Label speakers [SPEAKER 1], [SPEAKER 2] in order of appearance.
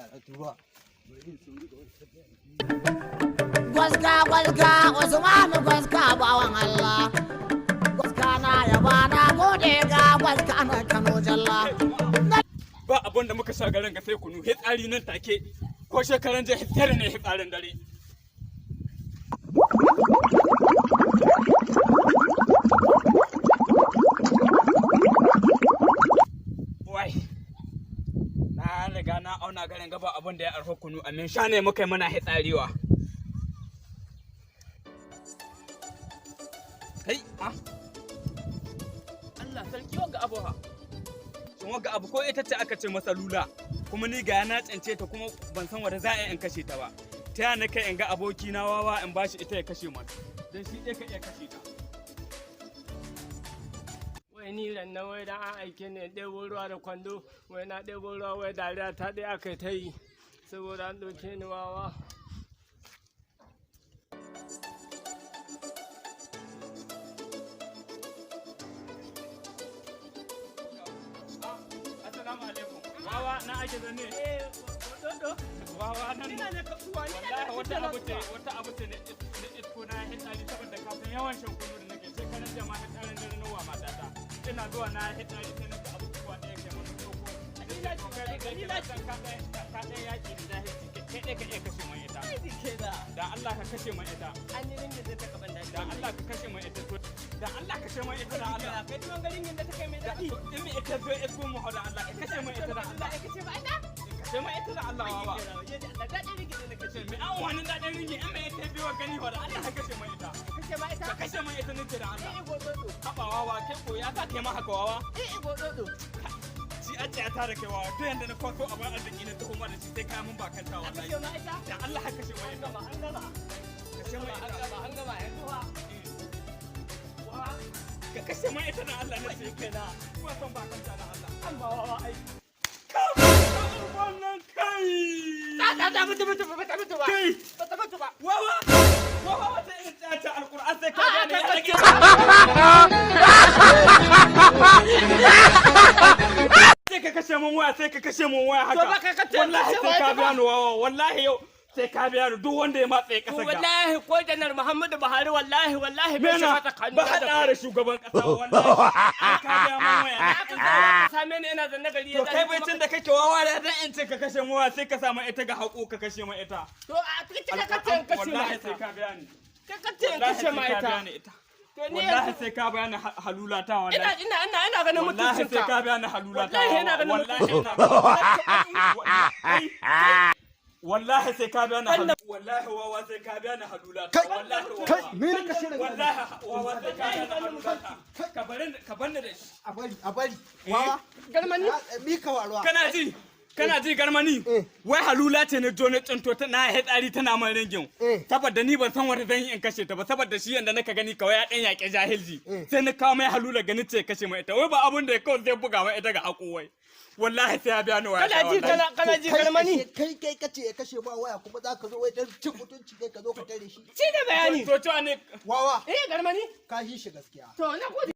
[SPEAKER 1] Allah na tuba. Bari in sauri ga wancan.
[SPEAKER 2] Gwaska, gwaska, Usmanu gwaska, bawan Allah. Gwaska na yaba, na gode ga gwaska na Kano jalla.
[SPEAKER 3] Ba abun da muka sha garin ga sai kunu, hitsari nan take. Ko shekaran jiya hitsari ne, hitsarin dare. Wai na riga na auna garin gaba abun da ya arfa kunu, amin sha ne muka yi muna hitsariwa. Kai, ah, Allah sarki, wanga abu ha. Shin wanga abu ko ita ce aka ce masa lula? Kuma ni ga na tsance ta, kuma ban san wanda za a yi in kashe ta ba. Ta yana na kai in ga aboki na wawa in bashi ita ya kashe man, dan shi ɗaya ka iya kashe ta.
[SPEAKER 4] Wai ni ran nan, wai dan an aike ni in ɗebo ruwa da kwando, wai na ɗebo ruwa, wai dariya ta ɗaya aka yi ta yi saboda an ɗauke ni wawa.
[SPEAKER 3] Assalamu alaikum. Wawa, na ake zanne? Wawa, nan. Wallahi wata abu ce ne isko na hitsari, saboda kafin yawan shan kunu da nake shekaran jama'a, hitsarin dare na wa matata. Ina zuwa na hitsari, sai na ga abubuwa ɗaya kai mana doko. Ka ɗaya yaƙi da jahilci, kai ɗaya ka iya kashe man ita. Da Allah ka kashe man ita. Da Allah ka kashe man ita. Da Allah ka kashe man ita, da Allah. To in me ita zo isko mu, da Allah ka kashe man ita, da Allah. Kashe man ita, da Allah, wawa. Kashe me an wani daɗin ringi in mai ita biyo gani wa, da Allah ka kashe mai ita. Ka kashe mai ita nace, da Allah. Haɓa wawa, kai ko ya sa kai ma haka, wawa? Shi a ce a tare kai, wawa, duk yanda na kwaso abin arziki na taho ma da shi, sai kaya mun ba kanta wallahi. Da Allah ka kashe mai ita. Kashe mai ita. Ka kashe mai ita, da Allah na ce. Kuma son ba kanta, da Allah. An ba wawa ai. Wannan kai. Kai. Wawa! Wawa, wata irin tsaya alƙur'an sai ka gane ya rage. Sai ka kashe mun waya, sai ka kashe mun waya haka. Wallahi sai ka biya ni, wawa, wallahi yau sai ka biya ni, duk wanda ya matse kasa ga.
[SPEAKER 4] Wallahi ko Janar Muhammadu Buhari, wallahi wallahi bai
[SPEAKER 3] Mena
[SPEAKER 4] shiga tsakanin
[SPEAKER 3] ba haɗa da shugaban ƙasa, wallahi sai ka biya mun waya.
[SPEAKER 4] Aka ka same ni ina zanne gari ya
[SPEAKER 3] To kai bai da kake wawa da dan in ce ka kashe mun waya, sai ka samu ita ga haƙo ka kashe mun ita.
[SPEAKER 4] To a kace ka ce in kashe ma
[SPEAKER 3] Wallahi sai
[SPEAKER 4] ita.
[SPEAKER 3] ka biya ni.
[SPEAKER 4] Ka kace in
[SPEAKER 3] Wallahi
[SPEAKER 4] kashe
[SPEAKER 3] sai
[SPEAKER 4] ma
[SPEAKER 3] ka
[SPEAKER 4] ita.
[SPEAKER 3] biya ni ita.
[SPEAKER 4] To ni
[SPEAKER 3] Wallahi
[SPEAKER 4] yanzu
[SPEAKER 3] sai ka biya ni halula ta,
[SPEAKER 4] ina
[SPEAKER 3] wallahi.
[SPEAKER 4] ina ina ina ganin
[SPEAKER 3] Wallahi sai
[SPEAKER 4] mutuncinka.
[SPEAKER 3] ka biya ni halula ta.
[SPEAKER 4] Wallahi ina ganin
[SPEAKER 3] Wallahi ina. Wallahi sai ka biya ni halula. Wallahi wawa, sai ka biya ni halula ta.
[SPEAKER 1] Kai,
[SPEAKER 3] Wallahi
[SPEAKER 1] kai,
[SPEAKER 3] wawa.
[SPEAKER 1] me ne kashe daga
[SPEAKER 3] Wallahi wawa, sai ka biya ni halula ta. Ka bari, ka banni da shi.
[SPEAKER 1] A bari, a bari. Wawa.
[SPEAKER 4] Galmani.
[SPEAKER 1] Mi ka waruwa.
[SPEAKER 3] Kana ji? Kana ji, garmani?
[SPEAKER 1] Eh.
[SPEAKER 3] Wai halula ce ne jo na tsinto ta na hitsari tana man ringin.
[SPEAKER 1] Eh.
[SPEAKER 3] Saboda ni ban san wanda zan yi in kashe ta ba, saboda shi yanda naka gani kawai ya dan yaƙe jahilci.
[SPEAKER 1] Eh.
[SPEAKER 3] Sai na kawo mai halula gani ce kashe mai ita. Wai ba abun da ya kawai zai buga mai ita ga haƙo wai. Wallahi sai ya biya ni waya.
[SPEAKER 4] Kana ji, kana ji,
[SPEAKER 1] Kai
[SPEAKER 4] galmani.
[SPEAKER 1] kai kace ya kashe ma waya, kuma za ka zo wai dan cin mutunci kai ka zo ka tare shi.
[SPEAKER 4] Shi da bayani.
[SPEAKER 3] To cewa ne
[SPEAKER 1] Wawa,
[SPEAKER 4] Eh, galmani.
[SPEAKER 1] ka shi gaskiya.
[SPEAKER 4] To na gode.